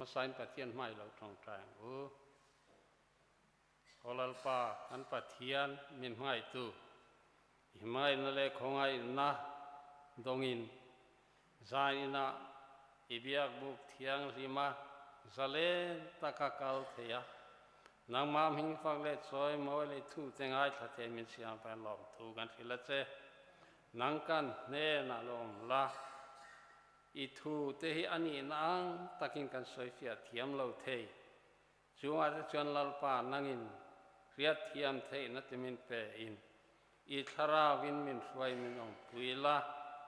Hmasain Pathian hmai lo tawngtai ang u. Aw Lalpa, kan Pathian min hmaitu, i hmaina leh khawngaihna dawngin zainah i biakbuk thianghlima zalen taka kal thei a, nangmah hming fak leh chawi mawi leh thute ngaithla thei min siam avangin lawmthu kan hrilh a che. Nang kan hnenah lo awm la. I thu te hi a nihna ang takin kan sawifiah thiam lo thei. Chungah te chuan Lalpa nangin hriat thiam theihna te min pe in i thlarauin min hruai min awmpui la.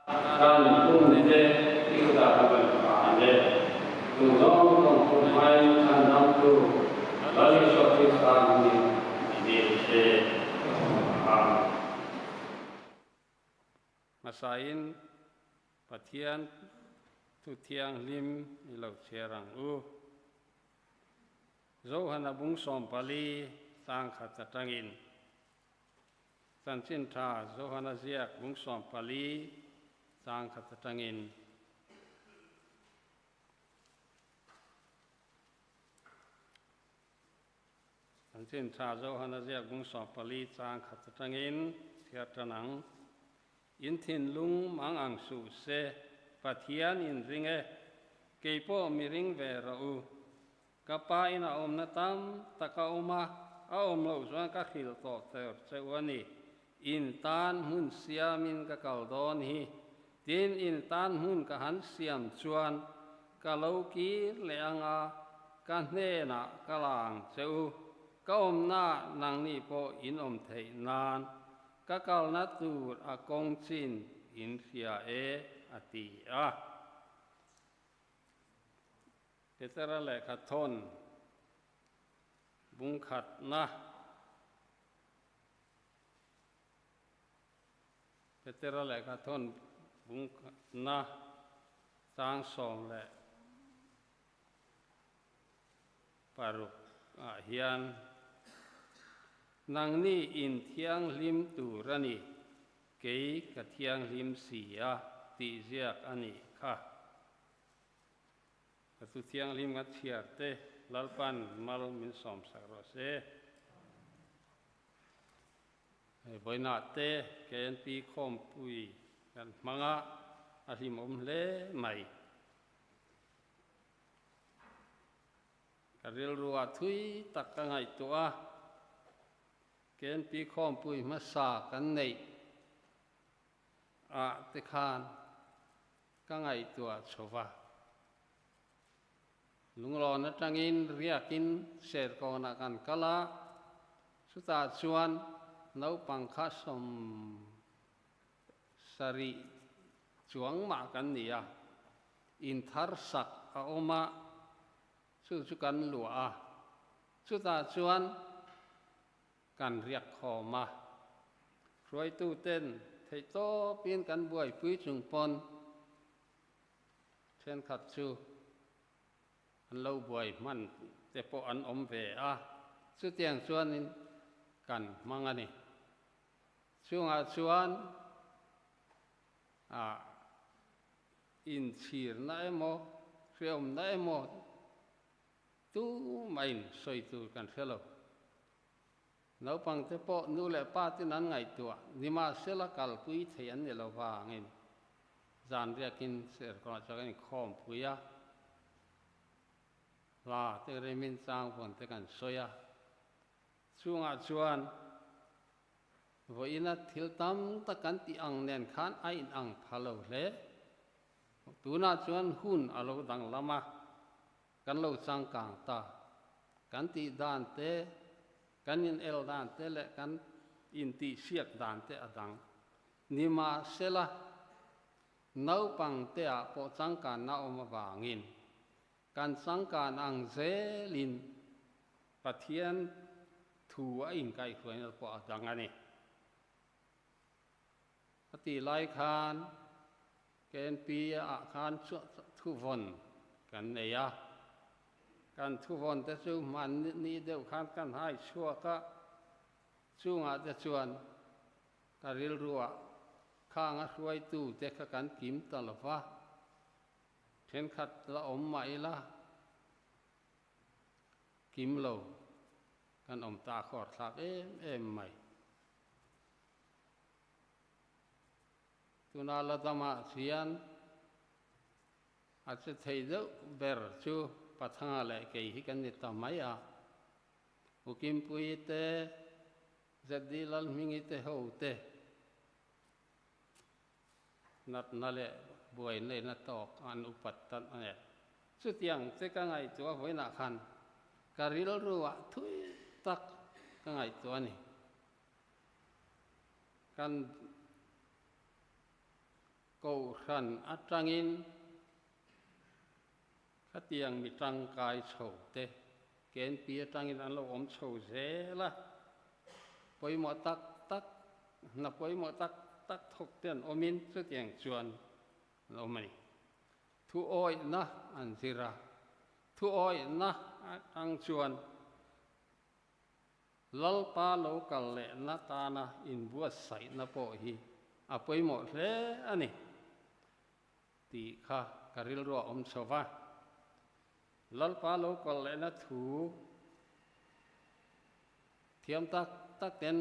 Kan hun te i kutah ka rawn hlan e. Tum zawng zawng hun hmain kan damtu Lal Isua Krista hmingin i dil che. Amen. Hmasain Pathian thu thianghlim i lo chhiar ang u. Zohana bung 14 chang khat atangin Chanchin tha Zohana ziak bung 14 chang khat atangin. Chanchin tha Johana ziak bung 14 chang khat atangin chhiar tan ang. In thinlung mang ang suh se, Pathian in ring e, kei pawh mi ring ve rawh u. Ka pa in a awmna tam tak a awm a, a awm loh chuan ka hrilh tawh ter che u a ni. In tan hmun siamin ka kal dawn hi. Tin, in tan hmun ka han siam chuan ka lo kir leh ang a, ka hnenah ka la ang che u. Ka awmnaah nangni pawh in awm theih nan ka kalna tur a kawng chin in hria e, a ti a. Petera lehkha thawn bung khatna. Petera lehkha thawn bung khatna chang 16 ah hian nangni in thianghlim tur a ni, kei ka thianghlim si a tih ziak a nih kha. Ka thu thianghlim ka chhiar te Lalpan mal min sawmsak rawh se. Hei vawiinah te KNP khawmpui kan hmang a, a hlimawm hle mai. Ka rilruah thui tak ka ngaihtuah a, KNP khawmpui hmasa kan neih ah te khan ka ngaihtuah chho va. Lunglawn atangin riakin Serkawnah kan kal a, chutah chuan naupang kha 70 chuang mah kan ni a, inthar sak a awm a, chu chu kan luah a, chutah chuan kan riak khawm a, hruaituten theihtawpin kan buaipui chung pawn Thenkhat chu an lo buai hman te pawh an awm ve a, chutiang chuanin kan hmang a ni. Chungah chuan ah inchhirna emaw, hreawmna emaw tumahin sawi tur kan hre lo. Naupangte pawh nu leh pa ten an ngaihtuah, nimahsela kalpui thei an ni lo vangin zan riakin serkawnah chuan kan inkhawmpui a, hla te remin changvawn te kan sawi a. Chungah chuan vawiina thil tam tak kan tih ang nen khan a inang pha lo hle. Tunah chuan hun a lo danglam a. Kan lo changkang ta. Kan tih dan te, kan in el dan te leh kan intihsiak dan te a dang. Nimahsela, naupang te ah pawh changkanna awm avangin kan changkan ang zelin Pathian thu a inkaihhruaina pawh a dang a ni. A tih lai khan KNP ah khan thuvawn kan nei a, kan thuvawn te chu hmanni deuh khan kan hai chhuak a, chungah te chuan ka rilruah khang a hruaitu te kha kan kim ta lo va, thenkhat la awm mah ila. Kim lo kan awm ta khawr thlak em em mai. Tuna la damah chuan a che thei deuh ber chu Pathanga leh kei hi kan ni ta mai a. Ukimpui te, ZD Lalhmingi te ho te natna leh buainaina tawk an upat tan a ni. Chutiang che ka ngaihtuah vawiinah khan ka rilruah thui tak ka ngaihtuah a ni. Kan Kohhran atangin khatiang mi tangkai chho te KNP atangin an lo awm chho zel a, pawimawh tak tak, hna pawimawh tak tak thawk te an awmin chutiang chuan an awm a ni. Thu awihna an zir a, thu awihna atang chuan Lalpa lo kal lehna tana inbuatsaihna pawh hi a pawimawh hle a ni tih kha ka rilru a awm chho va. Lalpa lo kal lehna thu thiam tak tak ten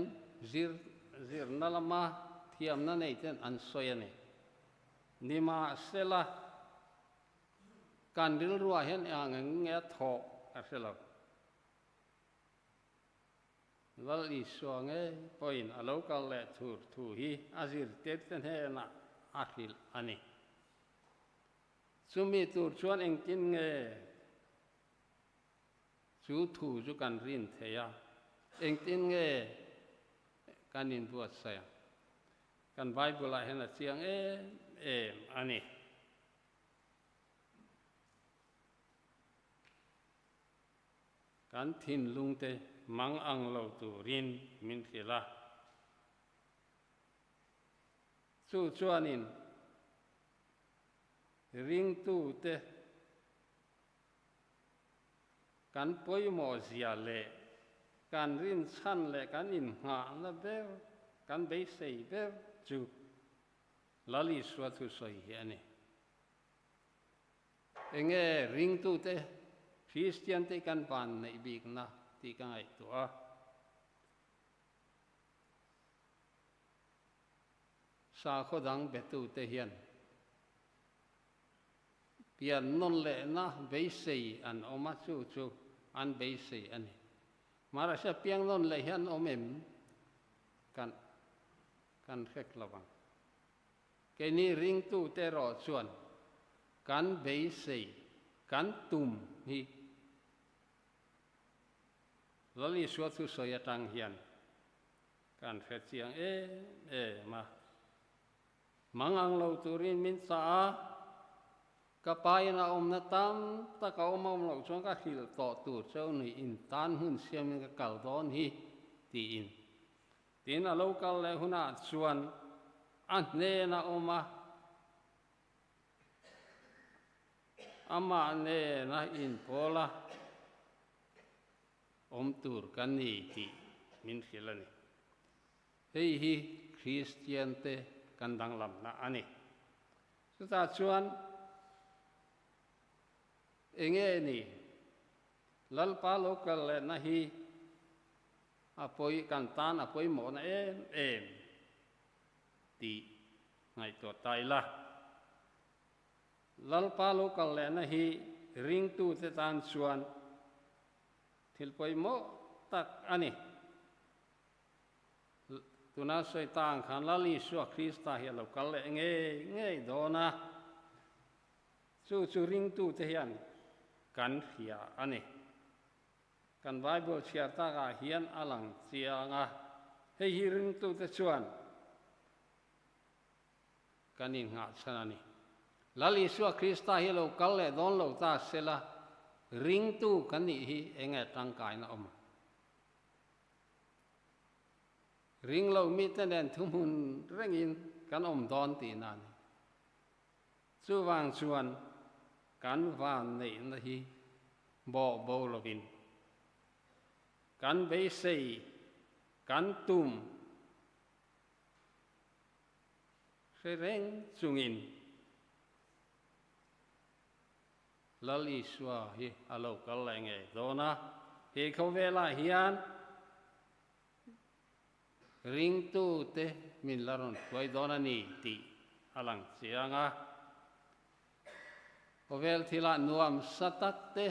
zir zirna lama thiamna nei ten an sawi a ni. Nimahsela, kan rilruah hian eng ang nge a thawh ka hre lo. Lal Isua ngei pawhin a lo kal leh thur thu hi a zirtirte hnenah a hrilh a ni. Chumi tur chuan engtin nge chu thu chu kan rin thei a, engtin nge kan inbuatsaih ang? Kan Bible-ah hian a chiang em em a ni. Kan thinlungte mang ang lo turin min hrilh a. Chu chuanin ringtute kan pawimawh zia leh kan rinchhan leh kan inngahna ber, kan beisei ber chu Lal Isua thusawi hi a ni. Enge ringtute Kristiante kan van neih bikna tih ka ngaihtuah a. Sakhaw dang betute hian pian nawn lehna beisei an awm a, chu chu an beisei a ni. Mahse piang nawn leh hi an awm em? Kan kan hrek lo ang. Keini ringtute erawh chuan kan beisei, kan tum hi Lal Isua thusawi atang hian kan hre chiang em em a. Mang ang lo turin min chah a, ka pain a awmna tam tak a awm awm loh chuan ka hrilh tawh tur cheu ni intan hun siamin ka kal dawn hi tiin. Tin, a lo kal leh hunah chuan a hnena awm a, amah nena inpawl a awm tur ka ni tih min hrilh a ni. Hei hi Kristiante kan danglamna a ni. Chutah chuan enge ni Lalpa lo kal lehna hi A pawi kan tan a pawimawhna em em tih ngaihtuah ta ila. Lalpa lo kal lehna hi ringtute tan chuan thil pawimawh tak a ni. Tuna sawi ta ang khan Lal Isua Krista hi a lo kal leh ngei ngei dawn a, chu chu ringtute hian kan hria a ni. Kan Bible chhiar takah hian a lang chiang a, hei hi ringtute chuan kan innghahchhan a ni. Lal Isua Krista hi lo kal leh dawn lo ta sela, ringtu kan nih hi eng nge tangkaina awm ang? Ring lo mite nen thuhmun rengin kan awm dawn tihna a ni. Chuvang chuan kan van neihna hi bawh bo lovin kan beisei, kan tum hre reng chungin Lal Isua hi a lo kal leh ngei dawn a. He khawvelah hian ringtute min la rawn hruai dawn a ni tih a lang chiang a. Khawvel thilah nuam sa tak te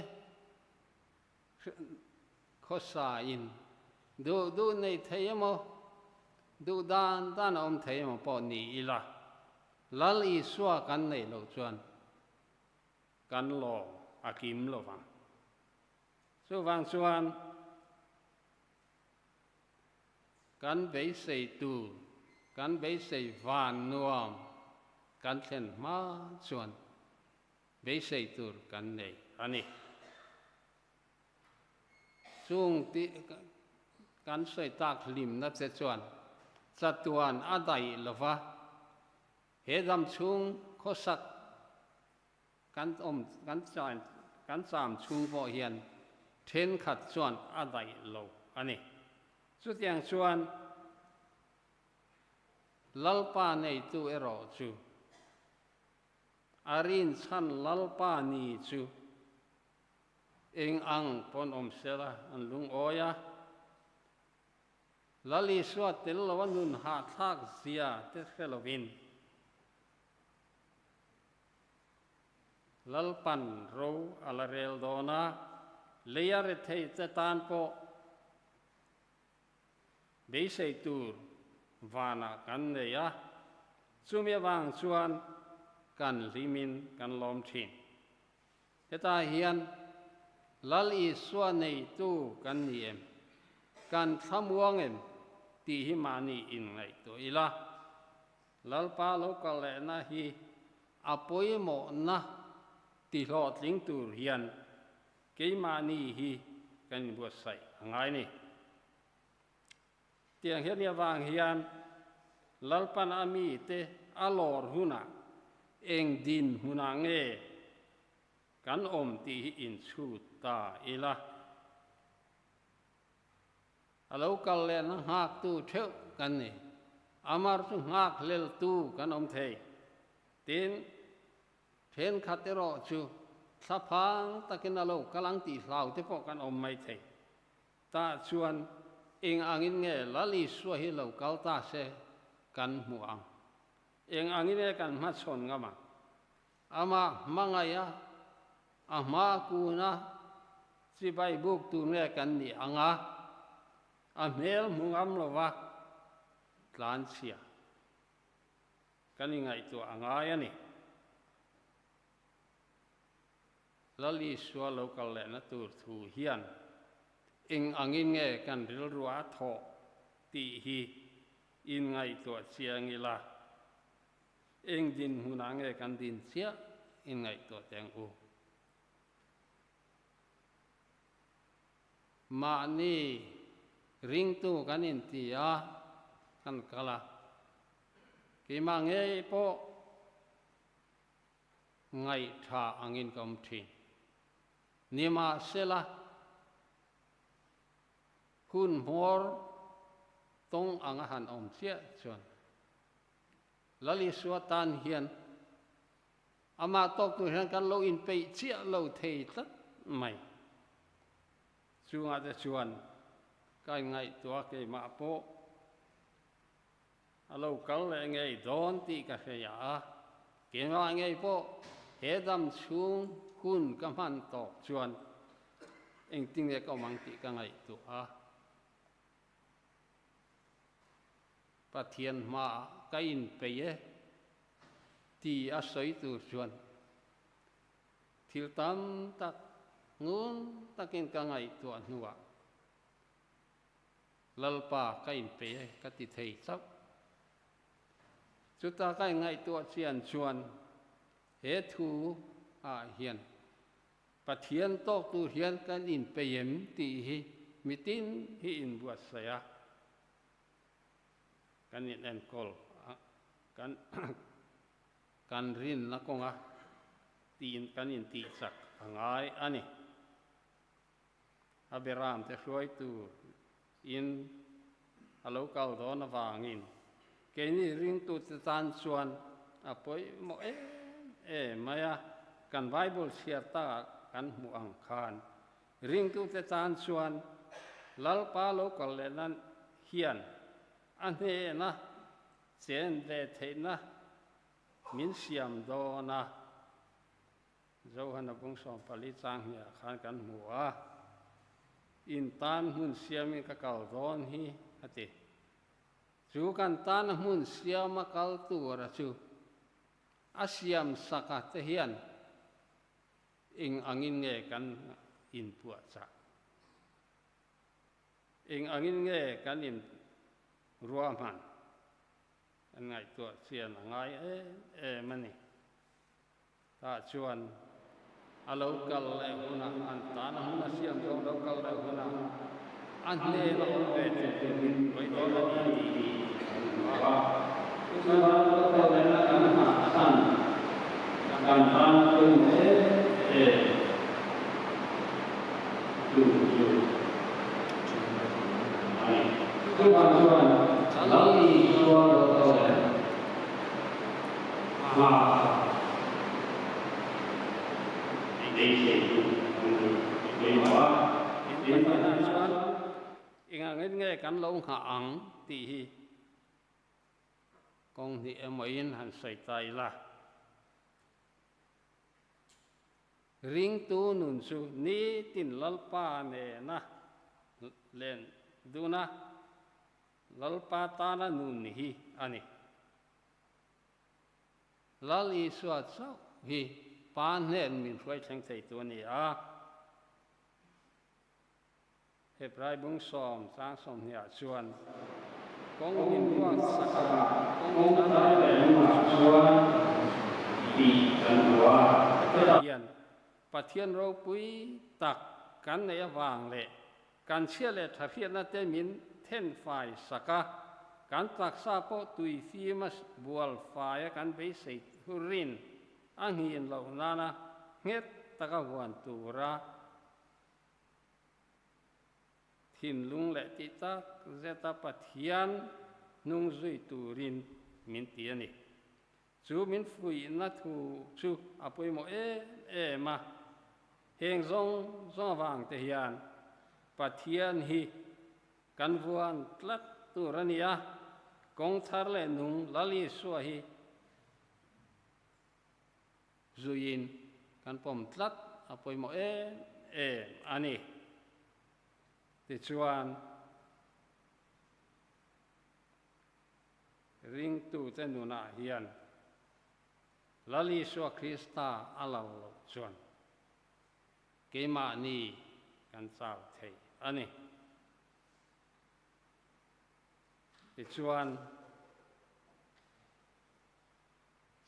khawsa in duh duh nei thei emaw, duh dan dan a awm thei emaw pawh ni ila, Lal Isua kan neih loh chuan kan lawm a kim lo vang. Chuvang chuan kan beisei tur, kan beisei van nuam kan thlen hma chuan beisei tur kan nei a ni. Chung tih kan sawi tak hlimna che chuan chatuan a daih lo va, he dam chhung khawsak kan awm kan chain kan cham chhung pawh hian thenkhat chuan a daih lo a ni. Chutiang chuan Lalpa neitu erawh chu a rinchhan Lalpa ni chu eng ang pawn awm sela an lungawi a. Lal Isua tel lo a nun hahthlak zia te hre lovin Lalpan ro a la rel dawn a, lei a rethei te tan pawh beisei tur vanah kan nei a, chumi avang chuan kan hlimin kan lawm thin. Hetah hian Lal Isua neitu kan ni em? Kan thlamuang em? tih hi mahni inngaihtuah ila. Lalpa lo kal lehna hi a pawimawhna ti hlawhtling tur hian keimahni hi kan inbuatsaih a ngai ni. Tiang hian avang hian Lalpan a mite a lawr hunah eng dinhmunah nge kan awm tih hi inchhut ta ila. A lo kal lehna nghaktu theuh kan ni. Amar chu nghak hleltu kan awm thei. Tin, thenkhat erawh chu thlaphang takin a lo kal ang tih hlau te pawh kan awm mai thei. Tah chuan eng angin nge Lal Isua hi lo kal ta se kan hmuh ang? Eng angin nge kan hmachhawn ngam ang? Amah hmangaih a, a hma kun a, chibai buk tur nge kan nih ang a, a hmel hmu ngam lova tlanchhia kan ingaihtuah a ngai a ni. Lal Isua lo kal lehna tur thu hian eng angin nge kan rilru a thawh tih hi inngaihtuah chiang ila. Eng dinhmunah nge kan din chiah inngaihtuah teh ang u? Mahni ringtu kan inti a, kan kal a. Keimah ngei pawh ngaihtha angin ka awm thin. Nimahsela, hun hmawr tawng anga han awm chiah chuan Lal Isua tan hian amah tawk tur hian kan lo inpeih chiah lo thei tlat mai. Chungah te chuan ka inngaihtuah keimah pawh a lo kal leh ngei dawn tih ka hria a, keimah ngei pawh he dam chhung hun ka hman tawk chuan engtin nge ka awm ang tih ka ngaihtuah a. Pathian hmaah ka inpeih e ti a sawi tur chuan thil tam tak ngun takin ka ngaihtuah hnuah Lalpa ka inpeih e ka ti thei chauh. Chuta ka inngaihtuah chian chuan he thu ah hian Pathian tawk tur hian kan inpeih em tih hi mitin hi inbuatsaih a. Kan in enkawl a, kan kan rinna kawnga tiin kan intih chak a ngai a ni. A beram te hruaitu in a lo kal dawn avangin keini ringtute tan chuan a pawimawh em em mai a, kan Bible chhiar takah kan hmuh ang khan. Ringtute tan chuan Lalpa lo kal lehna hian a hnena chen ve theihna min siam dawn a. Johana bung 14 chang hniah khan kan hmu a, In tan hmun siamin ka kal dawn hi, a ti. Chu kan tana hmun siama kal tura chu a siam saka te hian eng angin nge kan inpuahchah? Eng angin nge kan inruahman? Kan ngaihtuah chian a ngai em em a ni. Tah chuan a lo kal leh hunah an tana hmun a siam zawng lo kal leh hunah a hnena awm ve tur tur min hruai dawn a ni tih kan hmu a. Chuan a lo kal lehna kan nghah chhan kan tan pawimawh em em chu chu a ni. Chuvang chuan Lal Isua lo kal leh hma beisei chu an ni pawimawh a. In pahnihah chuan engangin nge kan lo nghah ang tih hi kawng hnih emawin han sawi ta ila. Ringtu nun chu nitin Lalpa nena len dun a, Lalpa tana nun hi a ni. Lal Isua chauh hi Pa hnen min hruai thleng thei tu a ni a. Hebrai bung sawm chang 20 ah chuan kawng min ruat sak a, kawng thar leh nungah chuan tih kan hmu a. Hetah hian Pathian ropui tak kan neih avang leh Kan chhia leh tha hriatna te min then fai sak a, kan taksa pawh tui fima bual faia kan beisei thurin a nghin loh nana nghet taka huan tura thinlung leh tih tak zeta Pathian hnung zui turin min ti a ni. Chu min fuihna thu chu a pawimawh em em a, heng zawng zawng avang te hian Pathian hi kan vuan tlat tur a ni a, kawng thar leh nung Lal Isua hi zuiin kan pawm tlat a pawimawh em em a ni. Tichuan. Ringtute nunah hian Lal Isua Krista a lo loh chuan keimahni kan chau thei a ni. Tichuan,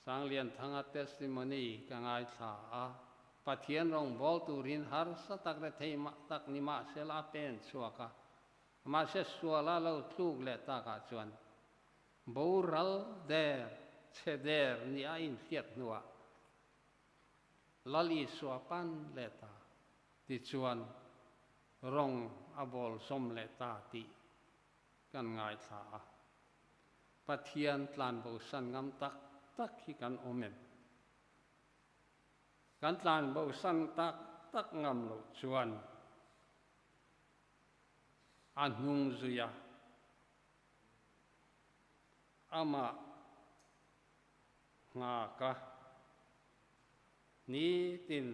Sanglianthanga testimony ka ngaithla a, Pathian rawngbâwl turin harsa tak leh thei tak ni mahsela a pen chhuak a, Mahse suala lo tluk leh takah chuan boral der chhe der ni a inhriat hnuah Lal Isua pan leh ta tichuan rawng a bawl zawm leh ta tih kan ngaithla a. Pathian tlanbosan ngam tak tak hi kan awm em? Kan tlanbosan tak tak ngam loh chuan A hnung zui a, amah nghak a, nitin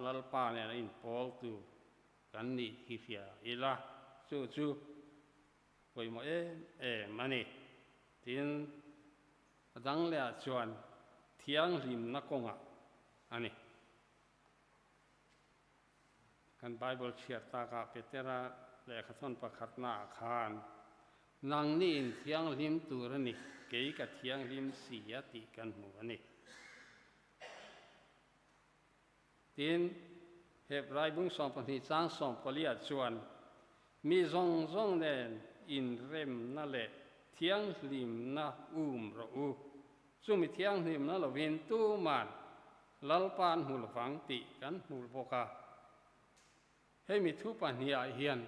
Lalpa nen a inpawltu kan nih hi hria ila, chu chu pawimawh em em a ni. Tin, a dang lehah chuan thianghlimna kawngah a ni. Kan Bible chhiar takah Petera lehkhathawn pakhatnaah khan, Nangni in thianghlim tur a ni, kei ka thianghlim si a tih kan hmu a ni. Tin, Hebrai bung 12 chang 14 chuan, Mi zawng zawng nen inremna leh thianghlimna um rawh u, chumi thianghlimna lovin tuman Lalpa an hmu lovang tih kan hmu bawk a. Hemi thu pahniha hian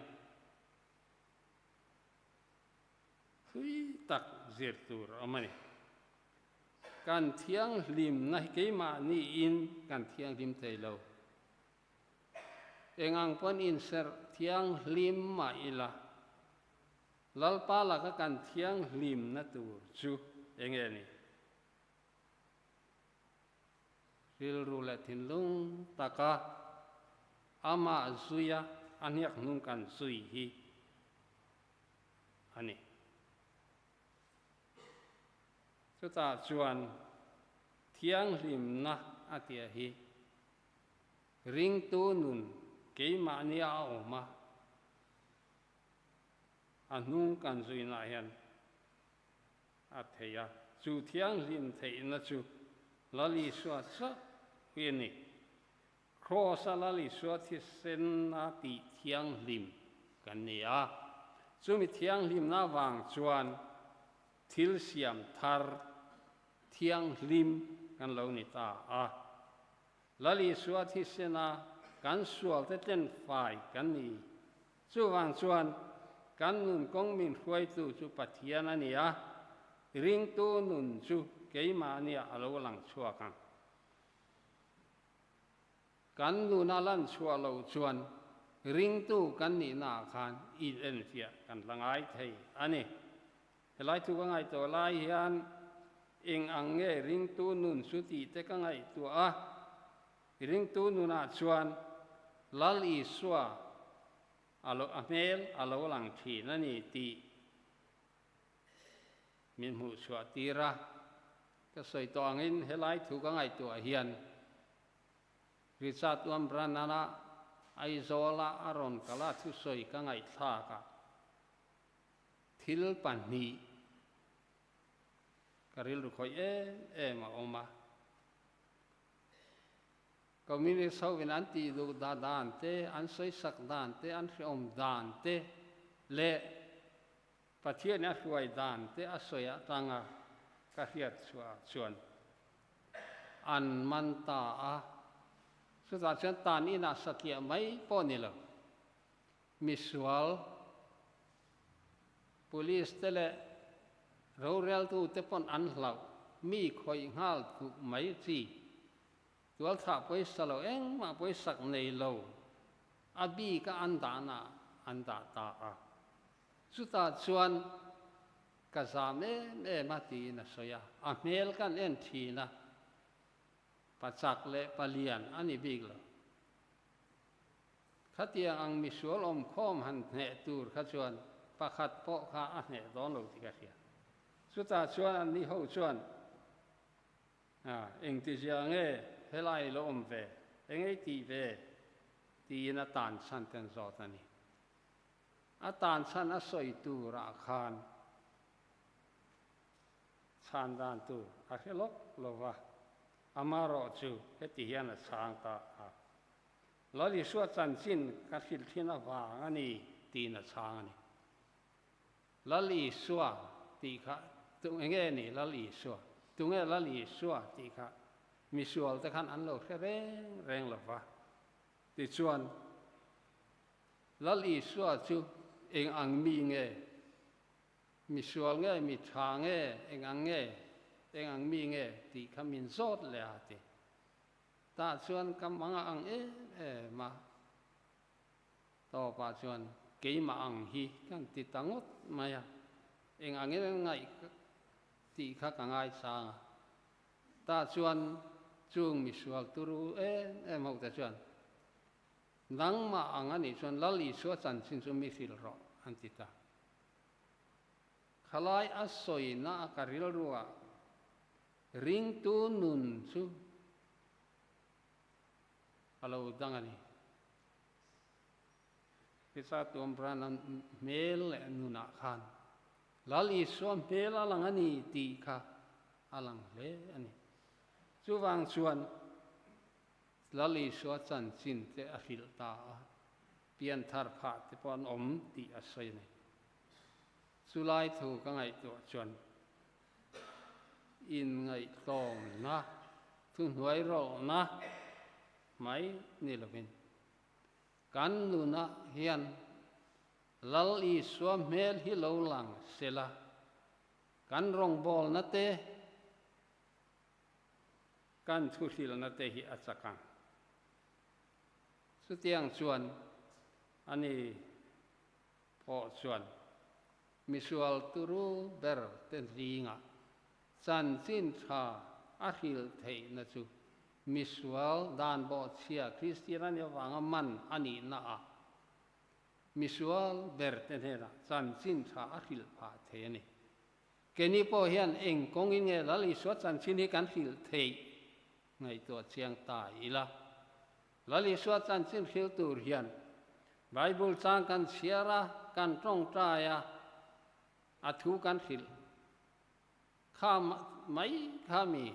thui tak zir tur a awm a ni. Kan thianghlimna hi keimahniin kan thianghlim thei lo. Eng ang pawn inserh thianghlim mah ila, Lalpa laka kan thianghlimna tur chu eng nge ni? Rilru leh thinlung taka amah zuia a hniak hnung kan zui hi a ni. Chutah chuan thianghlimna a tia hi ringtu nun keimahni a awm a, a hnung kan zuinaah hian a thei a, chu thianghlim theihna chu Lal Isua chauh hi a ni. Kraws-a Lal Isua thisenna tih thianghlim kan ni a, chumi thianghlimna avang chuan thil siam thar thianghlim kan lo ni ta a. Lal Isua thisena kan sualte tlenfai kan ni. Chuvang chuan kan nun kawng min hruaitu chu Pathian a ni a, ringtu nun chu keimahnia a lo lang chhuak ang. Kan nun a lan chhuah loh chuan ringtu kan nihnaah khan inenfiah kan la ngai thei a ni. Helai thu ka ngaihtuah lai hian eng ang nge ringtu nun chu tih te ka ngaihtuah a, ringtu nunah chuan Lal Isua a lo a hmel a lo lang thin a ni tih min hmuh chhuah tir a. Ka sawi tawh angin helai thu ka ngaihtuah hian Richard Wambrana Aizawla a rawn kal a thusawi ka ngaihthlak a. Thil pahnih ka rilru khawih em em a awm a. Communist hovin an tih duh dah dan te, an sawisak dan te, an hreawm dan te leh Pathian a hruai dan te a sawi atanga ka hriat chhuah chuan an man ta a. Chutah chuan tan inah satliah mai pawh ni lo. Misual, Police te leh roreltu te pawn an hlauh mi khawih nghal thuh mai chi. Tualthah pawisa lo engmah pawisak nei lo a bik a an dahna an dah ta a. Chutah chuan ka zam em em a tiin a sawi a, a hmel kan en thin a, pachak leh palian a ni bik lo. Khatiang ang misual awmkhawm han hneh tur kha chuan pakhat pawh kha a hneh dawn lo tih ka hria. Chutah chuan anni ho chuan, Engtizia nge helai lo awm ve, engei tih ve? tiin a tan chhan te an zawt a ni. A tan chhan a sawi turah khan chhan dan tur a hre lawk lo va, amaherawhchu heti hian a chhang ta a. Lal Isua chanchin ka hrilh thin avang a ni tiin a chhang a ni. Lal Isua tih kha tu enge ni Lal Isua? Tunge Lal Isua tih kha misual te khan an lo hre reng reng lo va. Tichuan, Lal Isua chu eng ang mi nge? Misual nge, mi tha nge, eng ang nge, eng ang mi nge tih kha min zawt leh a ti. Tah chuan ka manga ang em em a, tawpah chuan keimah ang hi kan ti ta ngawt mai a, eng angin an ngaih tih kha ka ngaichang a. Tah chuan chung misual turu em em ho te chuan nangmah ang a nih chuan Lal Isua chanchin chu mi hrilh rawh an ti ta. Khalai a sawina a ka rilruah Ringtu nun chu a lo dang a ni. Pisa Tuambrana hmel leh nunah khan Lal Isua hmel a lang a ni tih kha a lang hle a ni. Chuvang chuan Lal Isua chanchin te a hrilh ta a, pianthar phah te pawh an awm tih a sawi a ni. Chulai thu ka ngaihtuah chuan Inngaihtlawmna, thuhnuai rawlhna mai ni lovin, kan nunah hian Lal Isua hmel hi lo lang sela, kan rawngbawlna te, kan thuhrilna te hi a chak ang. Chutiang chuan ani pawh chuan misual turu ber te zingah chanchin tha a hrilh theihna chu misual dan bawhchhia Kristian a nih avanga man a nihna ah misual ber te hnenah chanchin tha a hrilh phah thei a ni. Keini pawh hian eng kawngin nge Lal Isua chanchin hi kan hrilh theih ngaihtuah chiang ta ila. Lal Isua chanchin hrilh tur hian Bible chang kan chhiar a, kan tawngtai a, a thu kan hrilh kha mai kha mi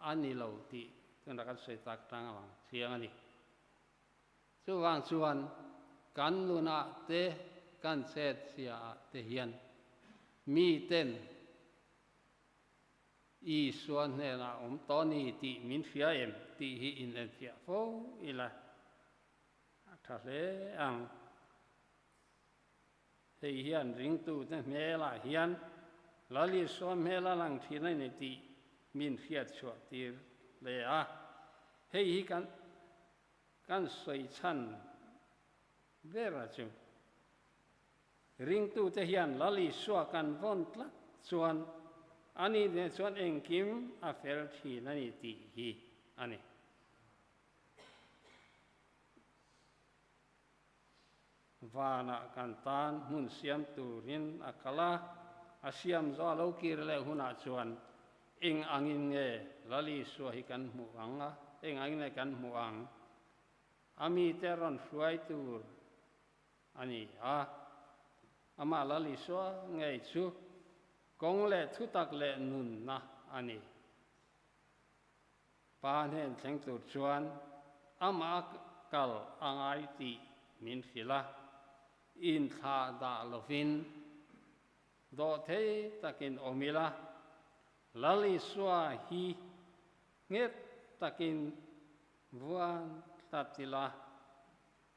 a ni lo tih tunah kan sawi tak tang avang chiang a ni. Chuvang chuan kan nunah te kan chet chhiaah te hian miten Isua hnenah awm tawh ni tih min hria em tih hi inenfiah fo ila a tha hle ang. Hei hian ringtute hmelah hian Lal Isua hmel a lang thin a ni tih min hriatchhuah tir hle a. Hei hi kan kan sawi chhan ber a chu. Ringtute hian Lal Isua kan vawn tlat chuan ani nen chuan engkim a fel thin a ni tih hi a ni. Vanah kan tan hmun siam turin a kal a, a siam zawh a lo kir leh hunah chuan eng angin nge Lal Isua hi kan hmuh ang a, eng angin nge kan hmuh ang? A mite rawn hruai tur a ni a, amah Lal Isua ngei chu kawng leh thutak leh nunna a ni. Pa hnen thleng tur chuan amah kal a ngai tih min hrilh a, inthlah dah lovin dawhthei takin awm ila, Lal Isua hi nghet takin vuan tlat ila,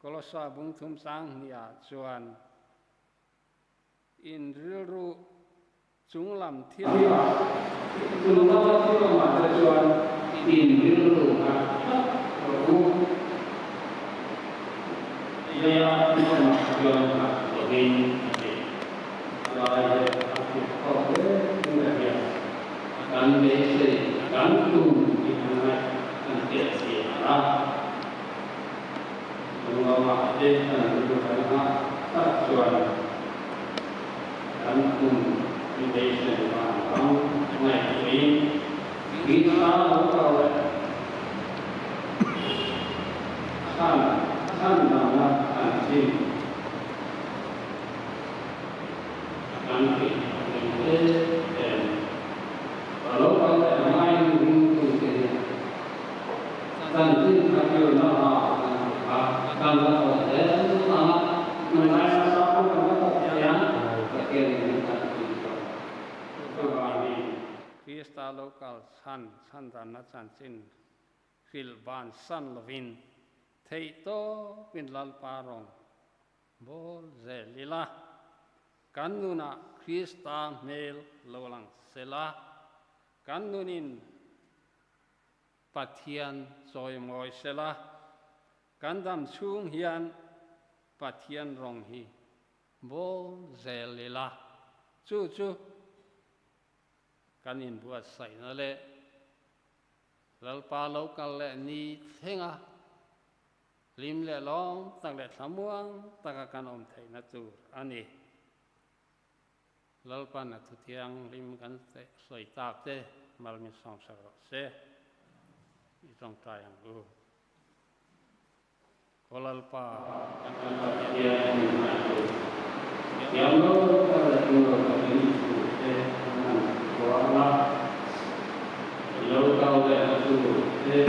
Kolosa bungthum sang hniah chuan In rilru chunglam thil ah. Chunglam thil awmah te chuan in rilru nghat tlat rawh u. Leia thil awmah chuan nghat lovin a ti. A lai leh a kut khawp hle in ka hria. Kan beisei kan tum tih an ngaih kan hriat chian a. Chunglamah te kan rilru kan nghah tlat chuan kan tum i beisei vang ang ngaihtuahin Krista lo kal leh chhan chhan dangna kan chim kan theih reng em em. Ka lo kal leh hmain ringtute hian Chanchin kha tirna ah kan hmu kha kan la tawh zel ang a, tunlai nasa pawh kan la tawh thei ang, Pathian in min tan pui tawh. Chuvangin Krista lo kal chhan chhandanna chanchin hrilh ban san lovin theih tawpin Lalpa rawn bawl zel ila, kan nunah Krista hmel lo lang sela, kan nunin Pathian chawimawi sela, kan dam chhung hian Pathian rawng hi bawl zel ila, chu chu kan inbuatsaihna leh Lalpa lo kal leh ni thlenga hlim leh lawm tak leh thlamuang taka kan awm theihna tur a ni. Lalpan a thuthianghlim kan sawi tak te mal min sawmsak rawh se i tawngtai ang u. Aw Lalpa, kan Pathian min hmantu, thiam lo tak leh tum lo takin i thu te kan han chhuah a, i lo kal leh na tur te,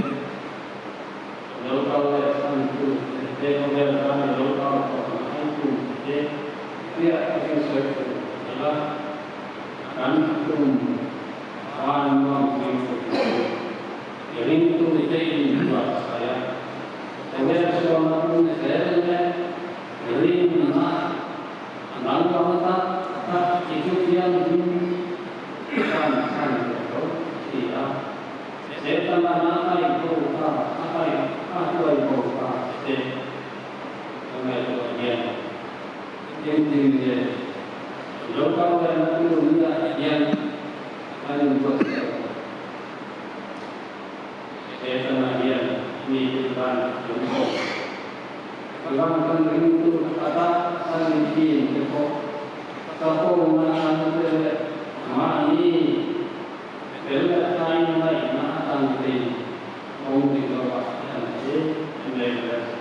i lo kal leh chhan tur te, he khawvel tan i lo kal tawh na an tum te, Fiah takin sawi tur a la, kan tum khan nuam tling tur chu i ringtute in buatsaih a, khawvel sualna pum zel leh rinna danglam tak tak i chu thianghlim kan chhan leh tho si a, Setana a kaih bo ta, a kaih a hruai bo ta. te ka ngaihtuah hian engtin nge lo kal lehna tur niah hian an inbuatsaih ang? Setana hian mite tan lung awm Van kan ringtu ata kan ni thin te pawh chakawmna an te leh mahni fel leh thain ngaihna atang tein awm dik lo ah te an che em em hle si.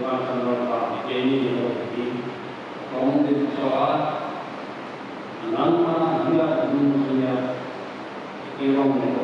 Van kan rawlpa keini ni ho hi awm dik tawh a, nangmah hian nung zuia i rawng leh.